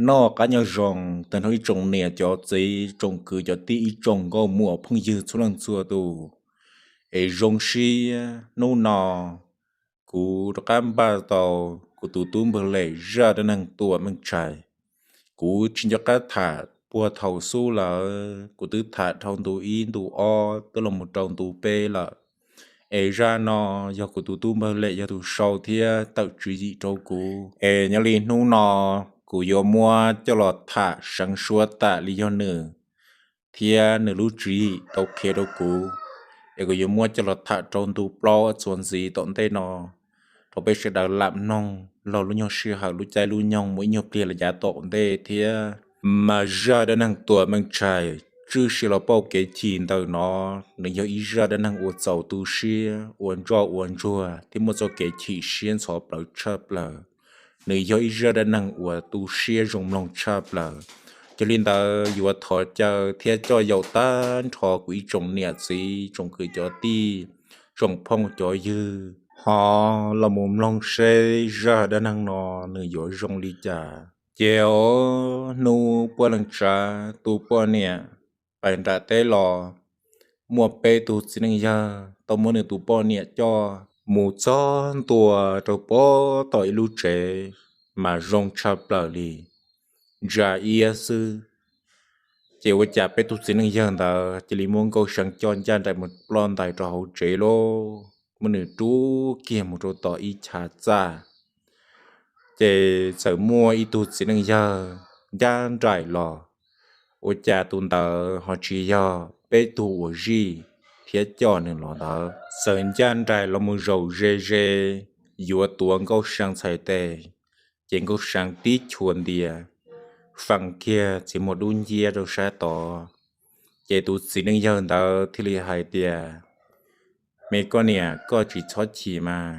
Noj qab nyob zoo tag nrho ib tsoom niam cov txiv tsoom kwv cov tij ib tsoom nkauj muam phooj ywg txhua leej txhua tus. Es zoo siab hnub no kuv rov qab npaj tau kuv tus tub npawg Lem zaj dab neeg Tuam Meej Tshais. Kuv tsis nco qab tham puag thaum xub lawm, kuv twb tham dhau ntu ib ntu ob twb los mus rau ntu peb lawm. Es zaj no yog kuv tus tub npawg Lem yog tus sau thiab tawm tswv yim rau kuv. Es nyob li hnub no kuv yuav muab coj los tham seev suab tam li yog nws thiab nws lub tswv yim tau qhia rau kuv. Es kuv yuav muab coj los tham rau ntu plaub txuas ntxiv tom ntej no rau peb sawv daws lam mloog laug lub nyuag sij hawm lub caij lub nyoog mus ib nyuag pliag los yav tom ntej thiab. Mas zaj dab neeg Tuam Meej Tshais tswj si los pauj kev chim ntawm no, nws yog ib zaj dab neeg uas txaus tu siab, ua ntsoj ua ntsuag thiab muaj txoj kev chim siab ntxhov plawv tshaj plaws. Nws yog ib zaj dab neeg uas tu siab zoo mloog tshaj plaws. Yog li ntawd yuav thov caw thiab coj yaum tag nrho kuv ib tsoom niam txiv tsoom kwv cov tij, tsoom phooj cov ywg ho los mus mloog seb zaj dab neeg no nws yuav zoo li cas. Ces hnub Puab Leej Tsav tus poj niam pais nram teb los, muaj peb tug txiv neej yawg tau muab nws tus poj niam coj mus txog ntua rau pem tom ib lub tsev mas zoo tshaj plaws li, ntsa iab xwb. Ces ua cas peb tug txiv neej yawg ntawd cia li muab Nkauj See coj ncaj nraim mus ploj ntais rau hauv tsev lauj, muab nws rub kiag mus rau tom ib chav txaj. Ces txawm muaj ib tug txiv neej yawg ncaj nraim los, ua cas tus ntawd ho tsis yog peb tug uas zij thiab coj nws los ntawd, txawm ncaj nraim los mus zaum ze ze yuav tuav Nkauj See txhais tes. Ces Nkauj See tib chua ntias, fee kiag txiv muag dub nciab rau sab tod. Ces tus txiv neej yawg ntawd thiaj li hais tias, Me koj niam, koj tsis txhob chim mas,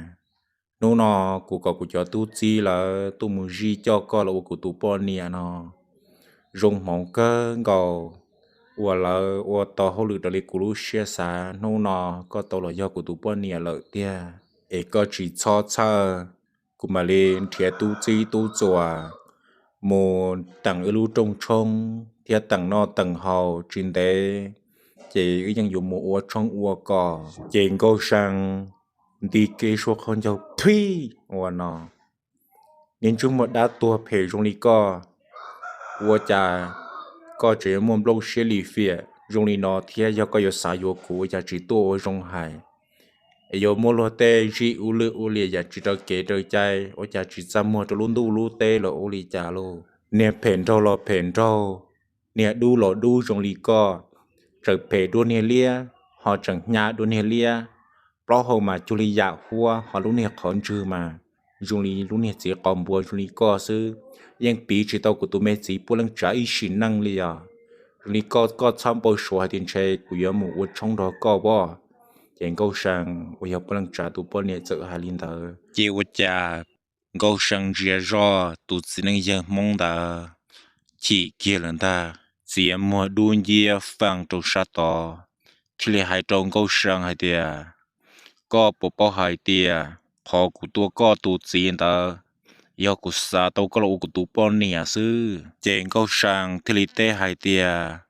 hnub no kuv kom kuv cov tub txib lawv tuaj mus zij coj koj los ua kuv tus poj niam no zoo hmoov kawg nkaus uas lawv ua tau hauj lwm raws li kuv lub siab xav. Hnub no koj tau los yog kuv tus poj niam lawm tiag, es koj tsis txhob txhawj, kuv mam li nrhiav tub txib tub txuas mus teem wb lub rooj tshoob thiab teem noj teem haus tsis ntev, ces wb yeej yuav mus ua tshoob ua kos. Ces Nkauj See nti kev suab qhov ncauj thib ua no, Niag ntsej muag dab tuag phem zoo li koj, ua cas koj tseem yuav muaj nplooj siab lim fiam zoo li no thiab? Yog koj yuav xav yuav kuv ua cas tsis tuaj ua zoo hais, es yuav muab luag tej zij ub lwj ua liam yam tsis raws kev raws cai, ua cas tsis txaj muag rau lub ntuj lub teb los ua li cas lauj? Niag phem nraug los phem nraug, niag dub los dub zoo li koj, tseem phem dua niag liab, ho tseem hnyav dua niag liab, plaub hau mas cuag li yam huab, ho lub niag qhov ntswg mas zoo li lub niag txiv qos npua zoo li koj xwb. Yeej piv tsis tau kuv tus me txiv Puab Leej Tsav ib sim neej li os. Zoo li koj, koj txhob npau suav hais tias ntshe kuv yuav mus ua tshoob nrog koj pob. Ces Nkauj See uas yog Puab Leej Tsav tus poj niam txawm hais li ntawd, ces ua cas Nkauj See ntsia zoj tus txiv neej yawg Hmoob ntawd chim kiag lawm ntag, txiav muag dub nciab fee rau sab tod, thiaj li hais rau Nkauj See hais tias, Koj puas paub hais tias qhov kuv tua koj tus txiv ntawd, yog kuv xav tau koj los ua kuv tus poj niam xwb? Ces Nkauj See thiaj li teb hais tias,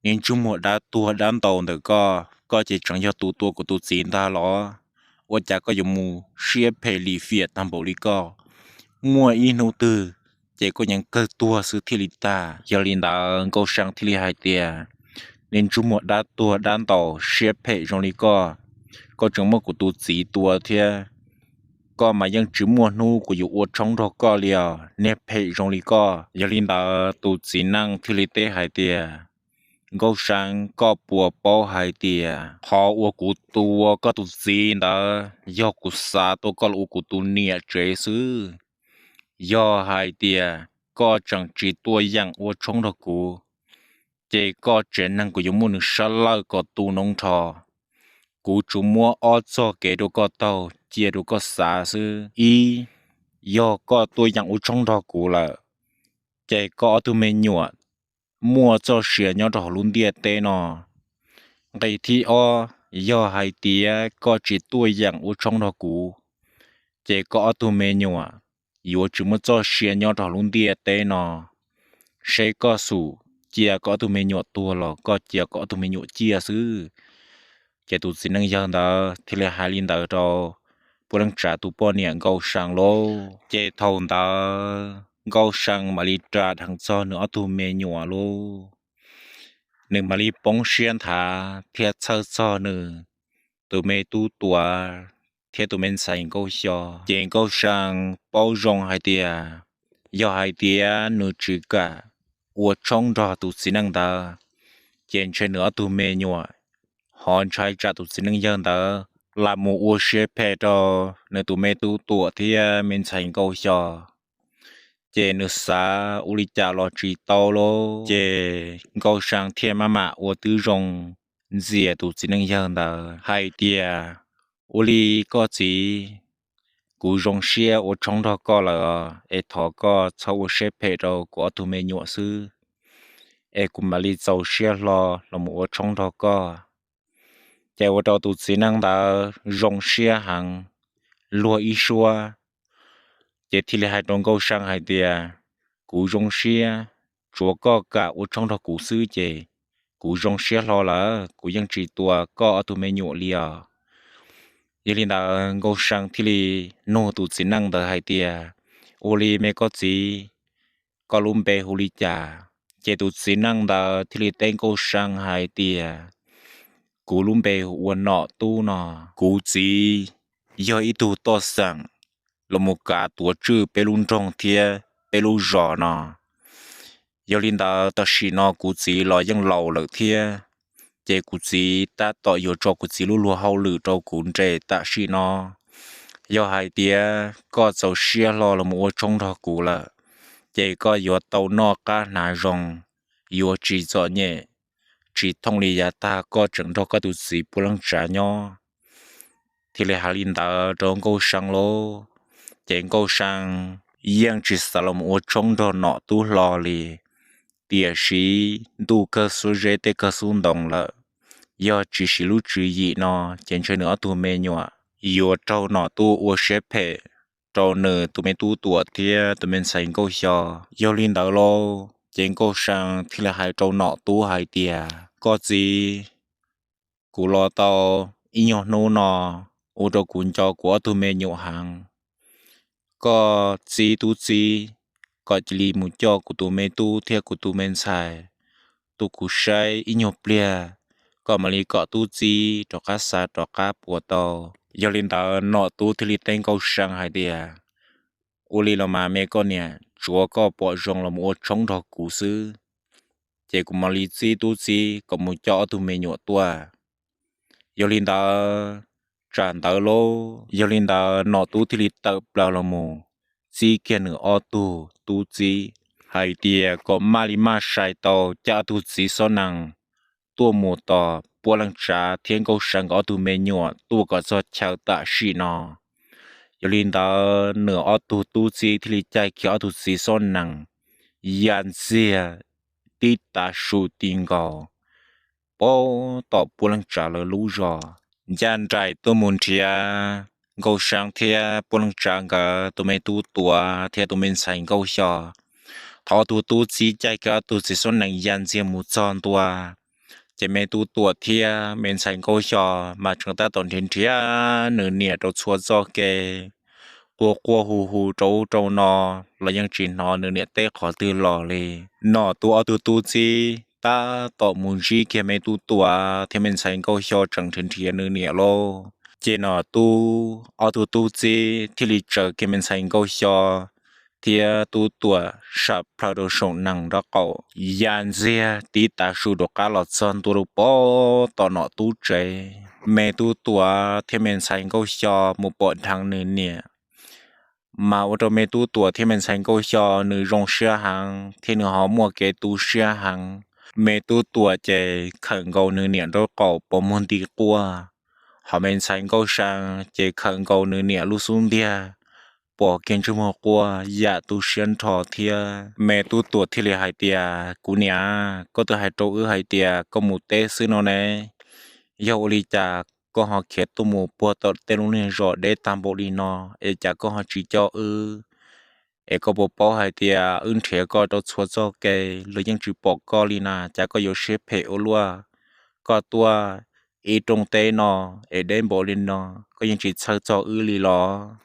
Niag ntsej muag dab tuag dab ntau ntawm koj, koj ces tseem yog tus tua kuv tus txiv ntag los? Ua cas koj yuav mus siab phem lim fiam tag npaum li koj? Muaj ib hnub twg ces koj yeej kawg tuag xwb thiaj li tag. Yog li ntawd Nkauj See thiaj li hais tias, Niag ntsej muag dab tuag dab ntau siab phem zoo li koj, koj tseem muab kuv tus txiv tua thiab, koj mas yeej tsis muaj hnub kuv yuav ua tshoob nrog koj li os, niag phem zoo li koj. Yog li ntawd tus txiv neej thiaj li teb hais tias, Nkauj See, koj puas paub hais tias qhov uas kuv tua koj tus txiv ntawd yog kuv xav tua koj los ua kuv tus niam tsev xwb? Yog hais tias koj tseem tsis tuaj yeem ua tshoob nrog kuv, ces koj tsev neeg kuv yuav muab nws sab lawj kom tu noob nrho. Kuv tsuas muab ob txoj kev rau koj taug cia rau koj xav xwb. Ib, yog koj tuaj yeem ua tshoob nrog kuv lawm, ces koj ob tug me nyuam muaj txoj sia nyob rau hauv lub ntiaj teb no. Nqe thib ob, yog hais tias koj tsis tuaj yeem ua tshoob nrog kuv, ces koj ob tug me nyuam yuav tsis muaj txoj sia nyob rau hauv lub ntiaj teb no. seb koj xum cia koj ob tug me nyuam tuag los koj cia koj ob tug me nyuam ciaj xwb. Ces tus txiv neej yawg ntawd thiaj li hais li ntawd rau Puab Leej Tsav tus poj niam Nkauj Saa lauj. Ces thaum ntawd Nkauj Saa mam li ras dheev txog nws ob tug me nyuam lauj. Nws mam li poob siab nthav thiab txhawj txog nws tus me tub Tuam thiab tus me ntxhais Nkauj Xyo. Ces Nkauj Saa paub zoo hais tias yog hais tias nws tsis kam ua tshoob nrog tus txiv neej ntawd, ces ntshe nws ob tug me nyuam ho ntshai tsam tus txiv neej yawg ntawd lam mus ua siab phem rau nws tus me tub Tuam thiab me ntxhais Nkauj Xyo. Ces nws xav ua li cas los tsis tau lauj. Ces Nkauj Saa thiaj maj mam ua tib zoo ntxias tus txiv neej yawg ntawd hais tias, ua li koj txiv, kuv zoo siab ua tshoob nrog koj lawm es thov koj txhob ua siab phem rau kuv ob tug me nyuam xwb, es kuv mam li txaus siab hlo los mus ua tshoob nrog koj. Ces ua rau tus txiv neej ntawd zoo siab heev, luag ib suab. Ces thiaj li hais rau Nkauj Saa hais tias, kuv zoo siab, tsuav koj kam ua tshoob nrog kuv xwb ces kuv zoo siab hlo lawm, kuv yeej tsis tua koj ob tug me nyuam li os. Yog li ntawd Nkauj Saa thiaj li nug tus txiv neej ntawd hais tias, ua li me koj txiv, koj lub npe hu li cas? Ces tus txiv neej ntawd thiaj li teb Nkauj Saa hais tias, kuv lub npe hu ua Nom Tub no. Kuv txiv yog ib tug toj xeem los mus kav tuav tswj peb lub nroog thiab peb lub zos no. Yog li ntawd tam sim no kuv txiv los yeej laus lawm thiab, ces kuv txiv tab tom yuav tso kuv txiv lub luag hauj lwm rau kuv nres tam sim no. Yog hais tias koj txaus siab hlo los mus ua tshoob nrog kuv lawm, ces koj yuav tau noj qab hnav zoo, yuav tsis txom nyem, tsis thooj li yav tag koj tseem nrog koj tus txiv Puab Leej Tsav nyob. Thiaj li hais li ntawd rau Nkauj Saa lauj. Ces Nkauj Saa yeej tsis xav los mus ua tshoob nrog Nom Tub hlo li. Tiam sis ntuj kawg xub zeb teb kawg xub ntoo lawm, yog tsis siv lub tswv yim no ces ntshe nws ob tug me nyuam yuav raug Nom Tub ua siab phem rau nws tus me tub Tuam thiab tus me ntxhais Nkauj Xyo. Yog li ntawd lauj, ces Nkauj Saa thiaj li hais rau Nom Tub hais tias, koj txiv, kuv los tau ib nyuag hnub no, ua rau kuv nco kuv ob tug me nyuam heev. Koj txib tub txib kom cia li mus coj kuv tus me tub thiab kuv tus me ntxhais tuaj kuv saib ib nyuag pliag, kom mam li kom tub txib rov qab xav rov qab puas tau. Yog li ntawd Nom Tub thiaj li teb Nkauj Saa hais tias, ua li los mas me koj niam, tsuav koj pom zoo los mus ua tshoob nrog kuv xwb, ces kuv mam li txib tub txib kom mus coj ob tug me nyuam tuaj. Yog li ntawd, tsam ntawd lauj, yog li ntawd Nom Tub thiaj li tawm plaws los mus txib kiag nws ob tug tub txib hais tias kom maj li maj sai tau coj ob tug txiv xob nees tuaj mus tos Puab Leej Tsav thiab Nkauj Saa nkawd ob tug me nyuam tuaj kom txog chaw tam sim no. Yog li ntawd nws ob tug tub txib thiaj li caij kiag ob tug txiv xob nees ya ntxiag tib tav su ti nkaus pab tom Puab Leej Tsav lawv lub zos, ncaj nraim tuaj mus nrhiav Nkauj Saa thiab Puab Leej Tsav nkawd tus me tub Tuam thiab tus me ntxhais Nkauj Xyo. Thaum ob tug tub txib caij kiag ob tug txiv xob nees ya ntxiag mus txog ntua, ces me tub Tuam thiab me ntxhais Nkauj Xyo mas tseem tab tom nrhiav nrhiav nws niam rau txhua txoj kev, quaj quaj hu hu rau ub rau no los yeej tsis hnov nws niam teb qhov twg los li. Nom Tub ob tug tub txib tab tom mus ntsib kiag me tub Tuam thiab me ntxhais Nkauj Xyo tseem nrhiav nrhiav nws niam lauj. Ces Nom Tub ob tug tub txib thiaj li tsaws kiag me ntxhais Nkauj Xyo thiab tub Tuam sam plhaw rau saum nees nraub qaum, ya ntxiag tib tav su rov qab los txog ntua rau pab tom Nom Tub tsev. Me tub Tuam thiab me ntxhais Nkauj Xyo mus pom dheev nws niam, mas ua rau me tub Tuam thiab me ntxhais Nkauj Xyo nws zoo siab heev thiab nws ho muaj kev tu siab heev. Me tub Tuam ces khawm nkaus nws niam nraub qaum pos muag nti quaj, hos me ntxhais Nkauj Saa ces khawm nkaus nws niam lub xub ntiag pos kiag ntsej muag quaj yam tu siab nrho thiab. Me tub Tuam thiaj li hais tias, kuv niam, koj twb hais rau wb hais tias koj mus teb xwb no ne, yog ua li cas koj ho khiav tuaj mus puag tom tej lub niag zos deb tag npaum li no es cas koj ho tsis coj wb? Es koj puas paub hais tias wb nrhiav koj rau txhua txoj kev los yeej tsis pom koj li na, cas koj yuav siab phem ua luaj? Koj tuaj ib rooj teb no es deb npaum li no, koj yeej tsis txhawj txog wb li los?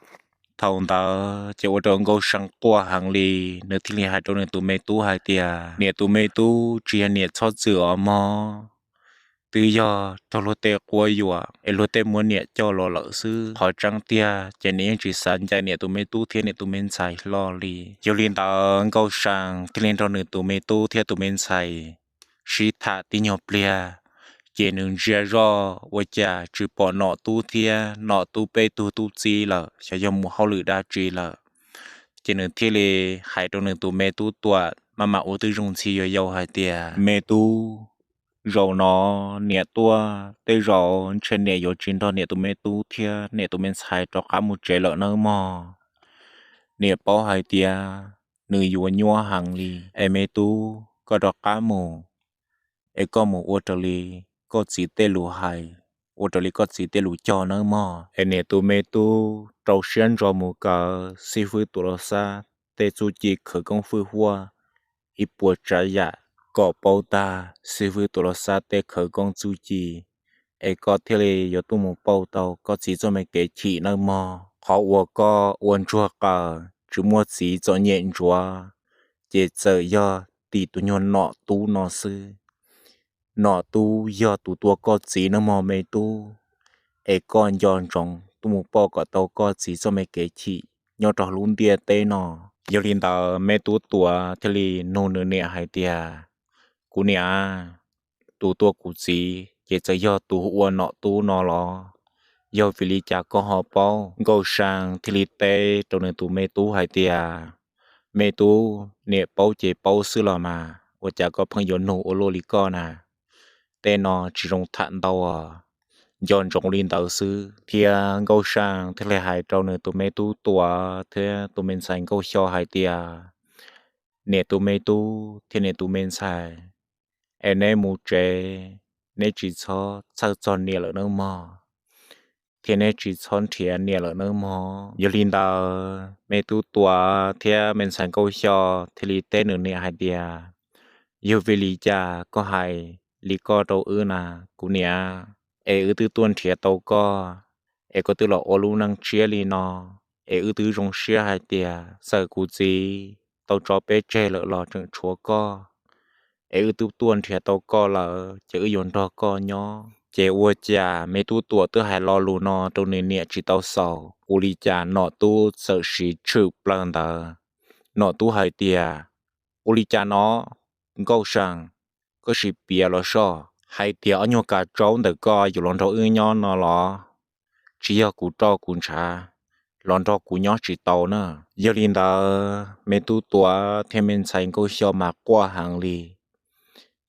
Thaum ntawd ces ua rau Nkauj See quaj heev li, nws thiaj li hais rau nws tus me tub hais tias, niam tus me tub, tsis yog niam txhob txwm os mog, twb yog raug luag tej quab yuam es luag tej muab niam coj los lawm xwb. Qhov tseeb tiag ces niam yeej tsis xav ncaim niam tus me tub thiab niam tus me ntxhais hlo li. Yog li ntawd Nkauj See thiaj li nrog nws tus me tub thiab tus me ntxhais sib tham tib nyuag pliag, ces nws ntsia zoj ua cas tsis pom nom tub thiab nom tub peb tug tub txib lawm, xyov yog mus hauj lwm dab tsi lawm. Ces nws thiaj li hais rau nws tus me tub Tuam maj mam ua tib zoo ntxhi yuav yau hais tias, me tub, zaum no niam tuaj, tej zaum ntshe niam yuav tsis nrog niam tus me tub thiab niam tus me ntxhais rov qab mus tsev lawm nawb mog. Niam paub hais tias nws yuav nyuaj heev li, es me tub, koj rov qab mus, es koj mus ua raws li koj txiv tej lus hais, ua raws li koj txiv tej lus cog nawb mog. Es niam tus me tub rau siab ntso mus kawm xib fwb Tuam Los Xab tej txuj ci khawv koob fwj huaj ib puas tsav yam kom paub tag xib fwb Tuam Los Xab tej khawv koob txuj ci, es koj thiaj li yuav tuaj mus pauj tau koj txiv txoj me kev chim nawb mog. Qhov uas koj ua ntsuag qaws tsis muaj txiv txom nyem ntsuav, ces txawm yog tim tus nyuag nom tub no xwb. Nom tub yog tus tua koj txiv nawb mog me tub, es koj nco ntsoov tuaj mus pauj kom tau koj txiv txoj me kev chim nyob rau lub ntiaj teb no. Yog li ntawd me tub Tuam thiaj li nug nws niam hais tias, kuv niam, tus tua kuv txiv ces txawm yog tus hu ua nom tub no los? Yog vim li cas koj ho paub? Nkauj See thiaj li teb rau nws tus me tub hais tias, me tub, niam paub ces paub xwb los mas, ua cas koj pheej yuav nug ua luaj li koj na? Tej no tsis zoo tham ntau os, nco ntsoov li ntawd xwb. Thiab Nkauj See thiaj li hais rau nws tus me tub Tuam thiab tus me ntxhais Nkauj Xyo hais tias, niam tus me tub thiab niam tus me ntxhais, es neb mus tsev, neb tsis txhob txhawj txog niam lawm nawb mog, thiab neb tsis txhob nrhiav niam lawm nawb mog. Yog li ntawd me tub Tuam thiab me ntxhais Nkauj Xyo thiaj li teb nws niam hais tias, yog vim li cas koj hais li koj rau wb na kuv niam? Es wb twb tuaj nrhiav tau koj, es koj twb los ua lub neej tshiab li no, es wb twb zoo siab hais tias txawm kuv txiv tau tso peb tseg lawm los tseem tshuav koj, es wb twb tuaj nrhiav tau koj lawm ces wb yuav nrog koj nyob. Ces ua cas me tub Tuam twb hais lo lus no rau nws niam tsis tau xaus, ua li cas nom tub txawm siv tshwm plaws ntawd. Nom tub hais tias, ua li cas no, Nkauj See, koj sim piav los soj, hais tias ob nyuag kav tsaub ntawm koj yuav los nrog wb nyob no los? Tsis yog kuv roj kuv ntshav los nrog kuv nyob tsis tau na. Yog li ntawd me tub Tuam thiab me ntxhais Nkauj Xyo mas quaj heev li.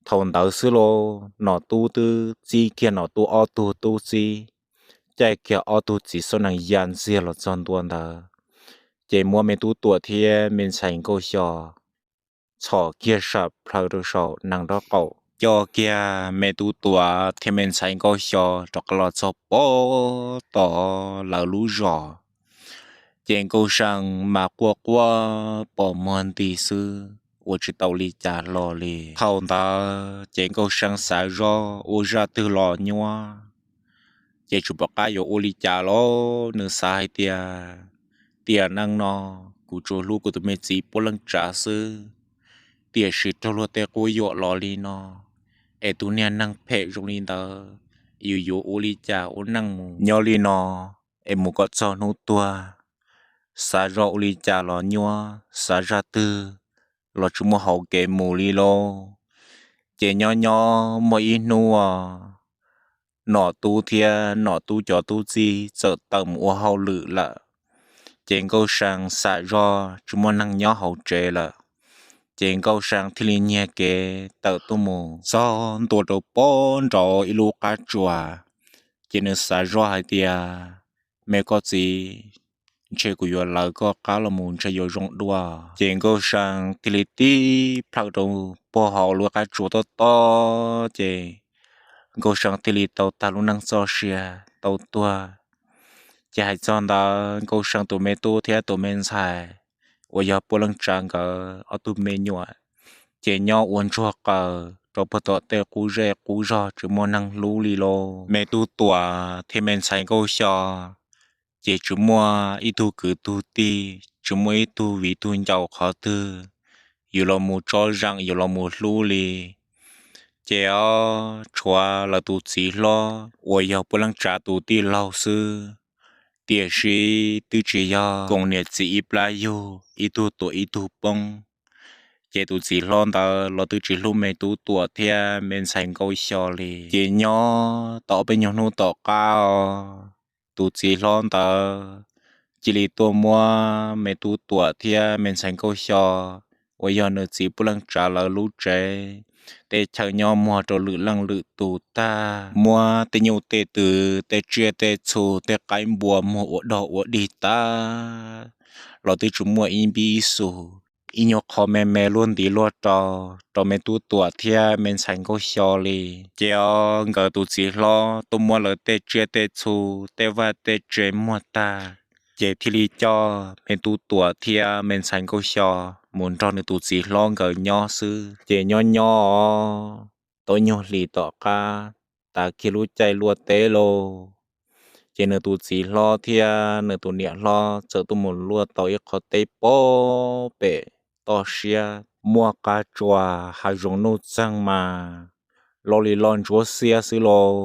Thaum ntawd xwb los nom tub twb txib kiag nom tub ob tug tub txib, caij kiag ob tug txiv xab nees ya ntxiag los txog ntua ntawd, ces muab me tub Tuam thiab me ntxhais Nkauj Xyo txhom kiag sam plhaw rau saum nees nraub qaum, coj kiag me tub Tuam thiab me ntxhais Nkauj Xyo rov qab los txog pem tom lawv lub zos. Ces Nkauj See mas quaj quaj pom muag nti xwb, ua tsis tau li cas hlo li. Thaum ntawd ces Nkauj See xav zoj ua zaj twg los nyuaj, ces tsis pom qab yuav ua li cas los. Nws xav hais tias, tiam neej no kuv tsuas hlub kuv tus me txiv puav leej tsav xwb, tiam sis raug luag tej quab yuam los li no, es tus niag neeg phem zoo li ntawd, yus yuav ua li cas ua neej mus nyob li no es mus kom txog hnub tuag. Xav zoj ua li cas los nyuaj, xav zaj twg los tsis muaj hauv kev mus li lauj. Ces nyob nyob muaj ib hnub os, nom tub thiab nom tub cov tub txib txawm tawm mus ua hauj lwm lawm. Ces Nkauj See xam zog tsis muaj neeg nyob hauv tsev lawm, ces Nkauj See thiaj li nyiag kev tawm tuaj mus txog ntua rau pem nraud ib lub qab tsuas. Ces nws xav zoj hais tias, me koj txiv, ntshe kuv yuav lawv koj qab los mus ntshe yuav zoo dua. Ces Nkauj See thiaj li tib plhaw rau puag hauv lub qab tsuas tob tob, ces Nkauj See thiaj li tau tag lub neej txoj sia tau tuag. Ces hais txog ntawd Nkauj See tus me tub thiab tus me ntxhais uas yog Puab Leej Tsav nkawd ob tug me nyuam, ces nyob ua ntsuag qaws rau puag tom tej qub zej qub zog tsis muaj neeg hlub li lauj. Me Tub Tuam thiab Me Ntxhais Nkauj Xyo ces tsis muaj ib tug kwv tug tij, tsis muaj ib tug viv tug ncaus qhov twg yus los mus tsob zeem yus los mus hlub li. Ces ob tshuav lawv tus txiv hlob uas yog Puab Leej Tsav tus tij laug xwb, tiam sis twb tsis yog koom niam txiv ib plab yug ib tug tuam ib tug poob. Ces tus txiv hlob ntawd los twb tsis hlub Me Tub Tuam thiab Me Ntxhais Nkauj Xyo li. Ces nyob tau ob peb nyuag hnub tom qab os, tus txiv hlob ntawd cia li tuaj muab Me Tub Tuam thiab Me Ntxhais Nkauj Xyo uas yog nws txiv Puab Leej Tsav lawv lub tsev tej chaw nyob muag rau lwm leej lwm tus tag, muab tej nyuj tej twm tej tsiaj tej txhu tej qaib npua muag ua dog ua dig tag los twb tsis muaj ib npib xus, ib nyuag qho me me luaj ntiv luaj rau rau Me Tub Tuam thiab Me Ntxhais Nkauj Xyo li. Ces os nkawd tus txiv hlob tuaj muab lawv tej tsiaj tej txhu tej vaj tej tsev muag tag, ces thiaj li coj Me Tub Tuam thiab Me Ntxhais Nkauj Xyo mus nrog nws tus txiv hlob nkawd nyob xwb. Ces nyob nyob os, tau ib nyuag hlis tom qab, tav kiag lub caij luaj teb lauj, ces nws tus txiv hlob thiab nws tus niam hlob txawm tuaj mus luaj tau ib qho teb pob pem toj siab, muaj qab tsuas hav zoov nuj txeeg mas loj li loj ntsuab xiab xwb lauj.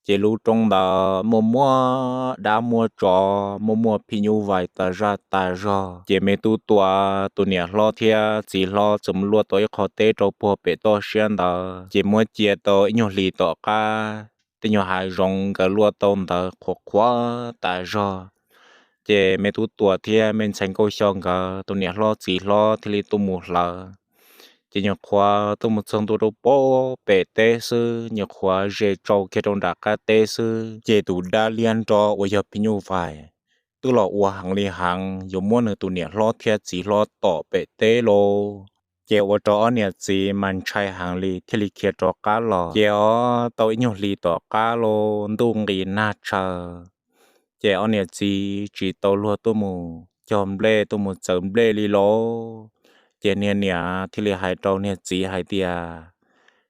Ces lub roob ntawd muaj muaj dab muaj tsov, muaj muaj phim nyuj vais tas zaj tas zog. Ces Me Tub Tuam tus niam hlob thiab txiv hlob txawm mus luaj tau ib qho teb rau puag pem toj siab ntawd, ces muab cia tau ib nyuag hlis tom qab, tej nyuag hav zoov nkawd luaj tau ntawd qhuav qhuav tas zog. Ces Me Tub Tuam thiab Me Ntxhais Nkauj Xyo nkawd tus niam hlob txiv hlob thiaj li tuaj mus hlawv. Ces nyuam qhuav tuaj mus txog ntua rau puag pem teb xwb, nyuam qhuav ze tsau kiag rau nram qab teb xwb, ces tus dab liab nrov uas yog phim nyuj vais twb los ua heev li heev yuav muab nws tus niam hlob thiab txiv hlob tom pem teb lauj. Ces ua rau ob niam txiv mas ntshai heev li thiaj li khiav rov qab los. Ces os tau ib nyuag hlis tom qab lauj, ntuj nqis nag tshaw, ces ob niam txiv tsis tau luag tuaj mus cog nplej tuaj mus txawv nplej li lauj. Ces niag niam thiaj li hais rau niag txiv hais tias,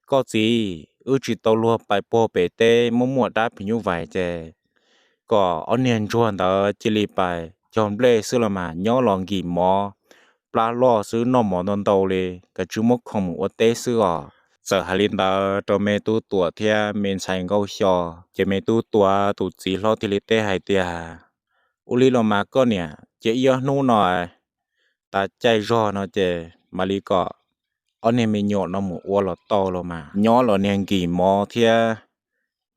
Koj txiv, wb tsis tau luag pais puag pem teb, muaj muaj dab phim nyuj vais ces kom ob niag ntsuag ntawd cia li pais cog nplej xwb los mas, nyob los nkim mov plab loj xwb, noj mov ntau ntau li, kav tsij muab khoom mus ua teb xwb os. Txawm hais li ntawd rau Me Tub Tuam thiab Me Ntxhais Nkauj Xyo, ces Me Tub Tuam tus txiv hlob thiaj li teb hais tias, Ua li los mas koj niam, cia ib ob hnub no tas caij zog no ces mam li kom ob niag me nyuam no mus ua los tau los mas, nyob los niag nkim mov thiab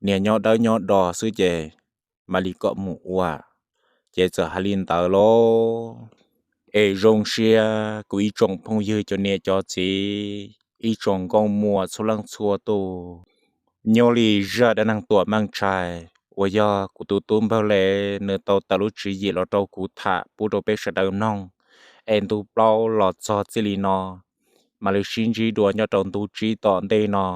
niag nyob dawb nyob do xwb ces mam li kom mus ua. Ces txawm hais li ntawd lauj. Es zoo siab kuv ib tsoom phooj ywg cov niam cov txiv, ib tsoom nkauj muam txhua leej txhua tus, nyob li zaj dab neeg Tuam Meej Tshais uas yog kuv tus tub npawg Lis nws tau tawm lub tswv yim los rau kuv tham pub rau peb sawv daws mloog, es ntu plaub los txog txij li no, mam li sib ntsib dua nyob rau ntu tsib tom ntej no.